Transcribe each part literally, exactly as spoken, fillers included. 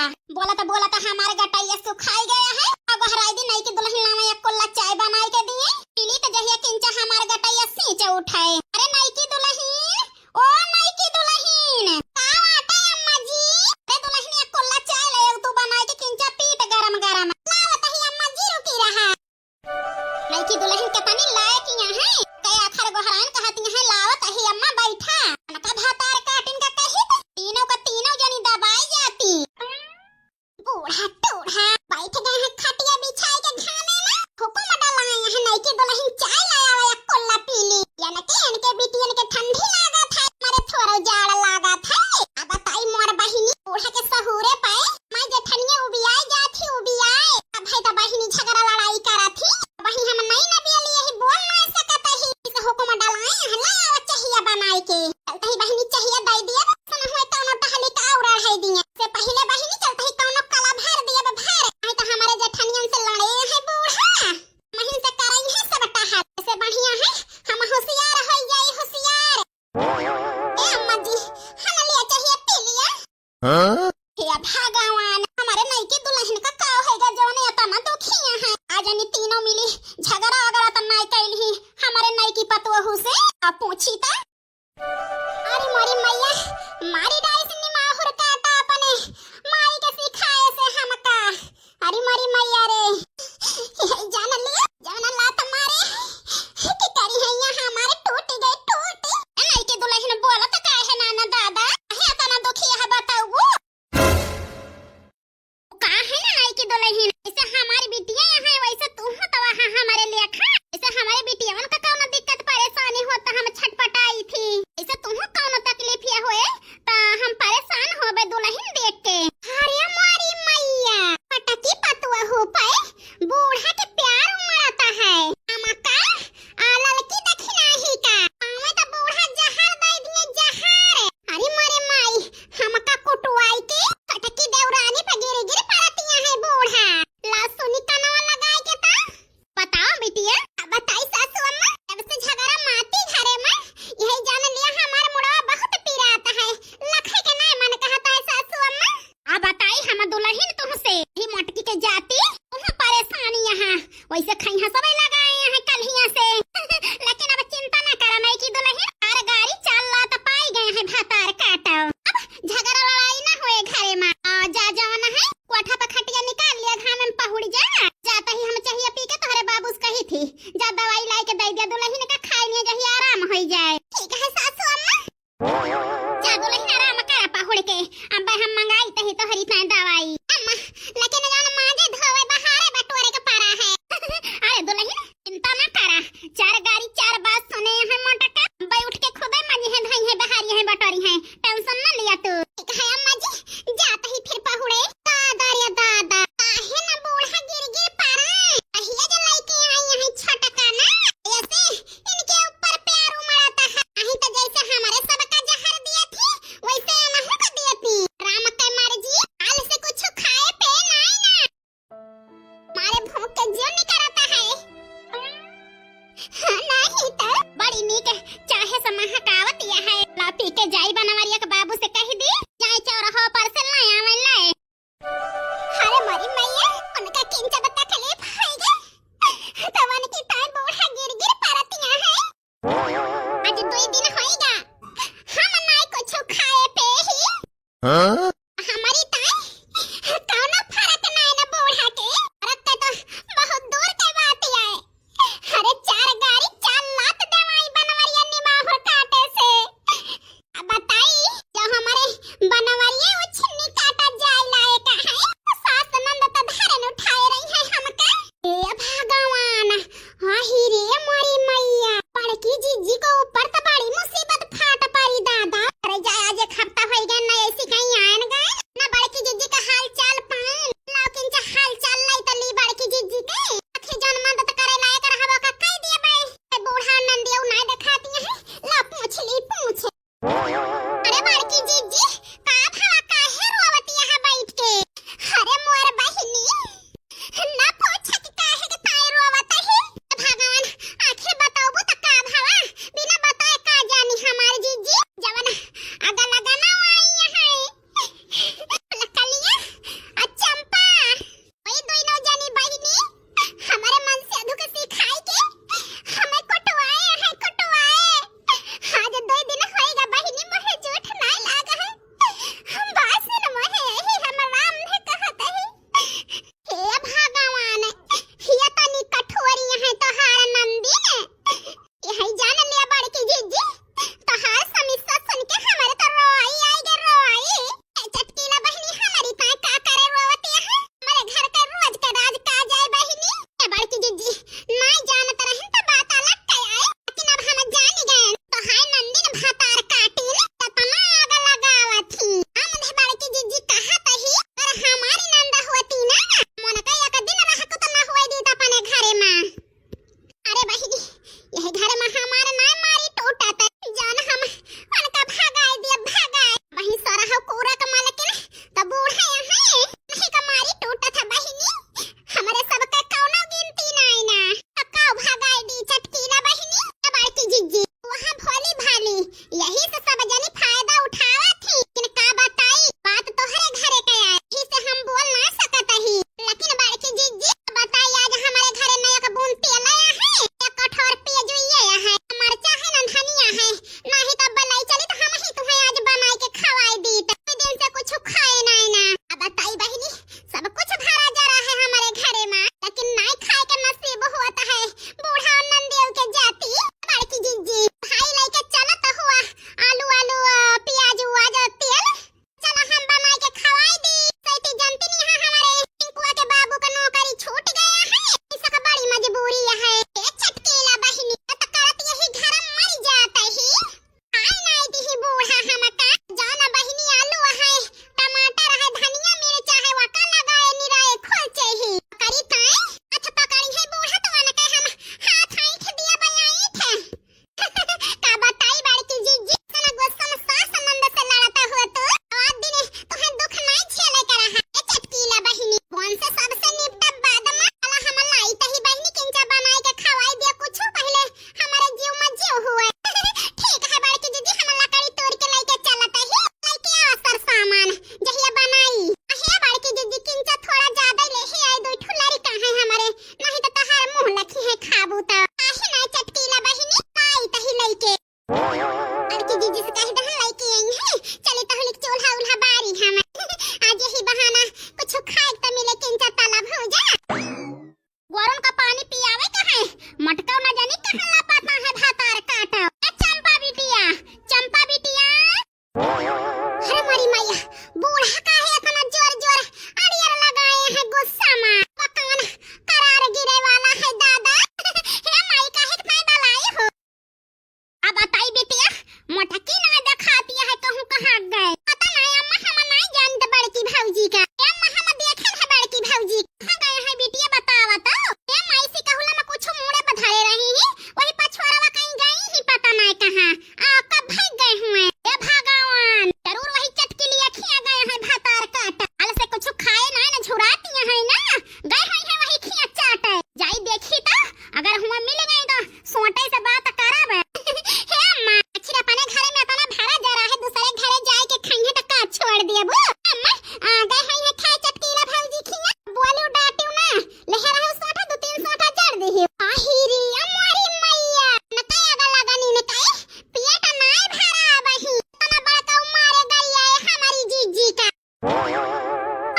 बोलत बोलत हमार गटइया सुखाई गया है। अब गोहराई दी नइकी दुलहिन लावा एक कुल्ला चाय बनाई के दिए। पीली त जहिया किंचा हमार गटइया सींच उठे। अरे नइकी दुलहिन, ओ नइकी दुलहिन, का बाटे अम्मा जी? अरे दुलहिन एक कुल्ला चाय ले तू बनाई के किंचा पीट गरम गरम। लावत ही अम्मा जी, रुकी रहा। नइकी दुलहिन के तनी लायक यहाँ है, कई आखर गोहराइन कहती हैं, "लावत अही अम्मा, बैठा।" अनका भातार काटिन का कही त तीनों का तीनों जनी दबाई जाती। बूढ़ा टूढ़ा बैठ गए हैं खटिया बिछाई के घामे में, हुकुम डलाए हैं, "नइकी दुलहिन चाय ले आवे, एक कुल्ला पी ली।" यानी कि इनके बिटियन के ठंडी लागत है, हमारे थोड़ो जाड़ लागत है। अब बताई मोर बहिनी, बूढ़ा के सहूरे पाए, मैं जेठनिया उबियाए जात ही, उबियाए। अब है त बहिनी झगड़ा लड़ाई करत ही, बहिनी हम नहीं न बियली, यही बोल ना सकत ही। इसे हुकुम डलाए, "हल्ला आवा चहिया बनाए के।" चलते ही बहिनी चहिया दे दिए, सुन हुए कौनो टहली का और अढ़ाई दिए। से पहिले बहिनी चलते ही कौनो कला भर दिए बा भर। नहीं त हमारे जेठनियन से लड़े है बूढ़ा। महीन से करई है सब टहल। से बढ़िया है, हम होशियार हो जाई, होशियार। ए अम्मा जी, हम लिया चहिया पी लिया। हाँ? हे भगवान, हमारे नइकी दुलहिन का का होइगा जौन एतना दुखिया है। आज इन्हीं तीनों मिली झगड़ा वगड़ा त नाई कैल ही हमारे नइकी पतोहू से। अब पूछी त, अरे मोरी मैया, मारी डाइस निमाहुर काटा अपने माई के सिखाए से हमका। अरे मोरी मैया रे, जान ले, जौन लात मारे कि करी है यहाँ हमारे टूट गए, टूट। ए नइकी दुलहिन बोलत काहे ना, ना दादा, काहे एतना दुखिया है बताऊ? का है ना नइकी दुलहिन, जैसे हमारी बिटिया यहाँ है, वैसे तू हो तो वहाँ हमारे लेखा। जैसे हमारे बिटिया उनका कौनो दिक्कत परेशानी हो तो हम छटपटाई थी, जैसे तू हो कौनो तकलीफ या होए तो हम परेशान होबे दुलहिन देख के। अरे मोरी मैया, पटकी पतुआ हो पाए, बूढ़ा के प्यार उमड़ता है। हमका आ ललकी दखिनाही का, पावे त बूढ़ा जहर दे दिए, जहर। अरे मोरे माई, हमका कुटवाई के खटकी देवरानी पे गिर गिर परतिया है बूढ़ा। ला सुनी कनवा लगाई के त। बताओ बिटिया। अब बताई सासू अम्मा, जब से झगड़ा माती घरे में, यही जान लिया हमार मुड़वा बहुत पिरात है, लखे के नाय मन कहता है सासू अम्मा। अब बताई हम दुलहिन तुमसे, ही मोटकी के जाती, तुम परेशानी यहाँ, वैसे खैहा सबे लगाए हैं कल्हिया से। लेकिन अब चिंता ना करा नइकी दुलहिन, चार गारी चार लात पाई गए हैं भातार काटो। अब झगड़ा लड़ाई ना होए घरे में। आ जा जवन है, कोठा पे खटिया निकाल लिया, घाम में पहुड़ जा। जाता ही हम चहिया पी के तोहरे बाबू से कही थी, जा दवाई लाई के दे दिया दुलहिन का, खाई लिया जही आराम होई जाए। ठीक है सासू अम्मा। जा दुलहिन आराम करा पहुड़ के, अब हम मंगाई तही तोहरी ताई दवाई। अम्मा, लेकिन जान माजे धोवे बहारे बटोरे के पड़ा है। अरे दुलहिन चिंता ना करा, चार गारी चार बात सुने हैं मोटका, अब उठ के खुदे मजी हैं, धई हैं, बहारी हैं, बटोरी हैं, tension ना लिया तू। ठीक है अम्मा जी, जात ही फिर पहुड़े। दादा रे दादा, काहे ना बूढ़ा गिर गिर पड़ा, कहिया जो लइके आई हैं छोटका ना, ऐसे इनके ऊपर प्यार उमड़ता है, नहीं तो जैसे हमारे सबका जहर दिए थी, वैसे अनहु को दिए थी। राम के मर्जी, काल से कुछ खाए पे नाई ना। मारे भूख के जियो निकरता है। हाँ, नहीं तो। बड़ी नीक चाहे से महकावत यह है। ला पी के जाई बनवरिया के बाबू से कह दी, जाए चौराहा पर से ले आवे ले। अरे मोरी मैया, उनका किंचा बा तकलीफ होइगा। तवन की ताई बूढ़ा गिर गिर परतिया है। आज दुई दिन होइगा, हम नाई कुछ खाए पे ही। हाँ? हमारी ताई कौनो फर्क नाई ना बूढ़ा के, फर्क के तो बहुत दूर के बात आए। अरे चार गारी चार लात देवाई बनवरिया निमाहुर काटे से। अब बताई, जब हमारे बनवरिया उछन्नी काटा जाए लायक है, तो सास नंद तो धरन उठाए रही है हमका। ए भगवान, आही रे मोरी मैया, बड़की जीजी को ऊपर तो बड़ी मुसीबत फाट पड़ी दादा। अरे जा, आज एक हफ्ता होई गए ना ऐसी कहीं आयन जी का। ए माँ, हम देखे है बड़की भौजी, कहाँ गए हैं बिटिया, बतावा तो। ए माँ, इसी कहुला में कुछ मूड़े पर धरे रही ही, वही पछवाड़वा कहीं गई ही, पता नहीं कहाँ। आ, कब भाग गए हुए? ए भगवान, जरूर वही चटकीली अखियाँ गए हैं भतार काट। काल से कुछ खाए ना, ना झुराती हैं ना, गए हुई हैं वही खिया चाट। जाई देखी तो, अगर हुआ मिल गई तो सोटे से बात करब। हे माँ, आखिर अपने घरे में इतना भरा जरा है, दूसरे घरे जाए के खाइए तो का छोड़ देबू? अम्मा, आ गए हैं ये खाए चटकीला भौजी खिया, बोलियो डाटियो ना, लेहे रहो सोटा, दो तीन सोटा जड़ देहे। आही रे, अम्मारी मैया, न कई अगला गनी न कई, पेट नाय भरा बही, इतना बड़का मारे गरिया है हमारी जीजी का।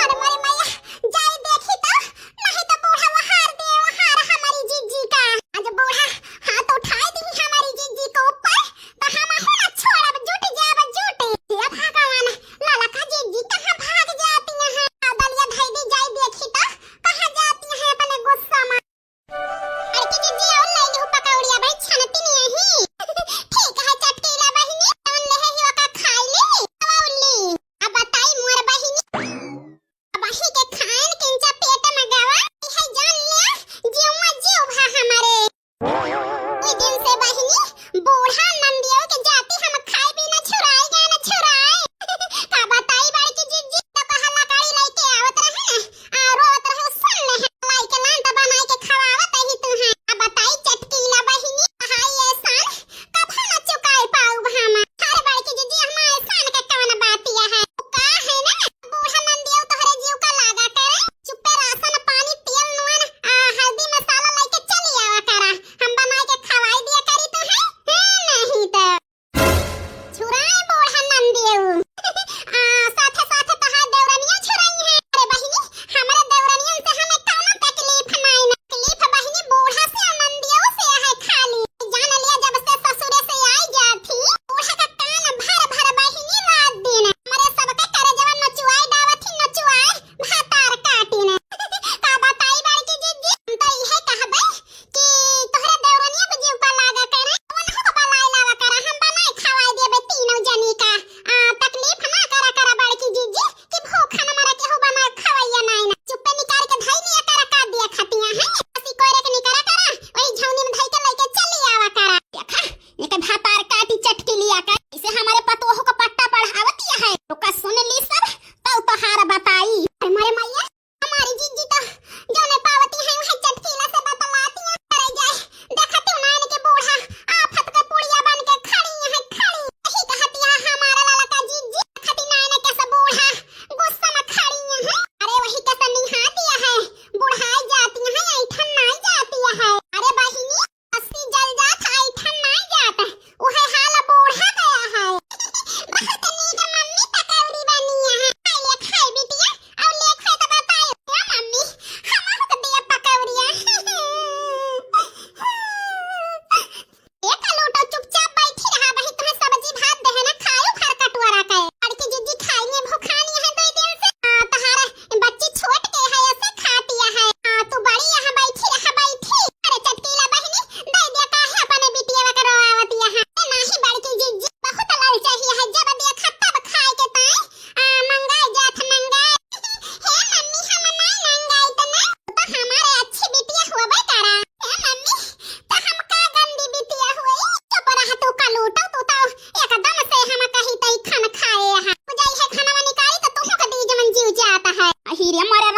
अरे मोरे मैया, जाई देखी तो, नहीं तो बूढ़ा वहार दे, वहार हमारी जीजी का। आज बूढ़ा हाथ उठाई दी हमारी जीजी के ऊपर, तो हम हो ना छोड़ब, जुट जाब, जुट। हे भगवान, ललका जीजी कहाँ भाग जाती हैं? आ दलिया धई दी, जाई देखी तो, कहाँ जाती हैं अपने गुस्सा में। अरे की जीजी, और ले लिहू पकौड़िया भाई, छनती नहीं ही। ठीक है, चटकीला बहिनी, जवन लेहे ही ओका खाई ली, खवाऊ ली। अब बताई मोर बहिनी, अब वही के खाएन किंचा पेट में गवा, है जान लिया, जीव में जीव भा हमारे। ई दिन से बहिनी, बूढ़ा नंदियो के जाति हम खाए भी न छुड़ाए गए न छुड़ाए। का बताई बड़की जीजी, तो कहा लकड़ी लेके आवत रहे ना, आ, रोवत रहे, सुन ले हैं, लाई के लान तो बनाई के खवावत ही तू है। अब बताई चटकीला बहिनी, हाय एहसान कभा न चुकाए पाउब हम। अरे बड़की जीजी, हम एहसान के कवन बातिया है? का है ना, बूढ़ा नंदियो तोहरे जीव का लागा करे, चुप्पे राशन पानी, तेल, नून, आ, हल्दी, मसाला लेके चली आवा करा, हम बनाई के खवाई दिया करी तो है, है नहीं तो। छुराए बूढ़ा नंदियो। आ, साथे साथे तहार देवरनिया छुराई है। अरे बहिनी, हमरे देवरनियन से हमें कौनो तकलीफ नाई ना। तकलीफ बहिनी बूढ़ा से और नंदियो से है खाली। जान लिया जब से ससुरे से आई जात ही, बूढ़ा का कान भर भर बहिनी रात दिन। हमरे सबके करे जवन नचुआई डावत ही नचुआई, भातार काटी ने। का बताई बड़की जीजी, हम तो इहे कहबे कि तोहरे देवरनिया के जीव का लागा करे, ओनहु के बलाए लावा करा, हम बनाए खवाए देबे तीनों जनी का। आ, तकलीफ ना करा करा बड़की जीजी कि भूखा न मरा केहू बनाए खवाइया नाई ना। चुप्पे निकाल के धई लिया करा, का दिया खतिया है? असी कोरे के निकरा करा, वही झौनी में धई के लेके चली आवा करा। देखा, ये के भातार काटी चटकी लिया कर, इसे हमारे पतोह को पट्टा पढ़ावतिया है। तो का सुन ली सब, तब तोहार बताई। अरे मोरे मैया, हमारी जीजी तो जौने पावती है, वही चटकीला से बतलाती है। अरे जाए, देखती हूँ नाइन के बूढ़ा आफत के पुड़िया बन के खड़ी है, खड़ी। यही कहती है हमारा ललका जीजी, देखती नाइन के से बूढ़ा गुस्सा में खड़ी है। अरे वही के से निहा दिया है, बुढ़ाई जाती है, ऐठन नाई जाती है। अरे बहिनी, अस्सी जल जात, ऐठन नाई जात। उहे हाल बूढ़ा गया है। बहुत नीक मम्मी पकौड़ी बनी है। खाई ले, खाई बिटिया, और ले खाए तो बताओ। क्या मम्मी, हमहू के दिया पकौड़िया। एक लोटा चुपचाप बैठी रहा, वही तुम्हें सब्जी भात दे है ना, खायो भर कटोरा के। बड़की जीजी खाई नहीं, भूखानी है दो दिन से। आ, तहार बच्ची छोट के है, ऐसे खातिया है। आ, तू बड़ी यहाँ बैठी रहा, बैठी। अरे चटकीला बहिनी, दे दिया काहे अपने बिटिया के रोआवतिया है? ए, नाही बड़की जीजी, बहुत ललचाही है, जब देखा तब खाए के ताई, आ, मंगाए जात मंगाए। हे मम्मी, हम नाई मंगाई त ना, तो हमारे अच्छी बिटिया होबे करा। हे मम्मी, तो हम का गंदी बिटिया हुई? चुप रह तू, कलूटो तू तो एकदम से हम कही तई खान खाए यहाँ। तू जाई है खाना निकाली तो तुहू के दी जमन जीव जाता है। अही रे मोरे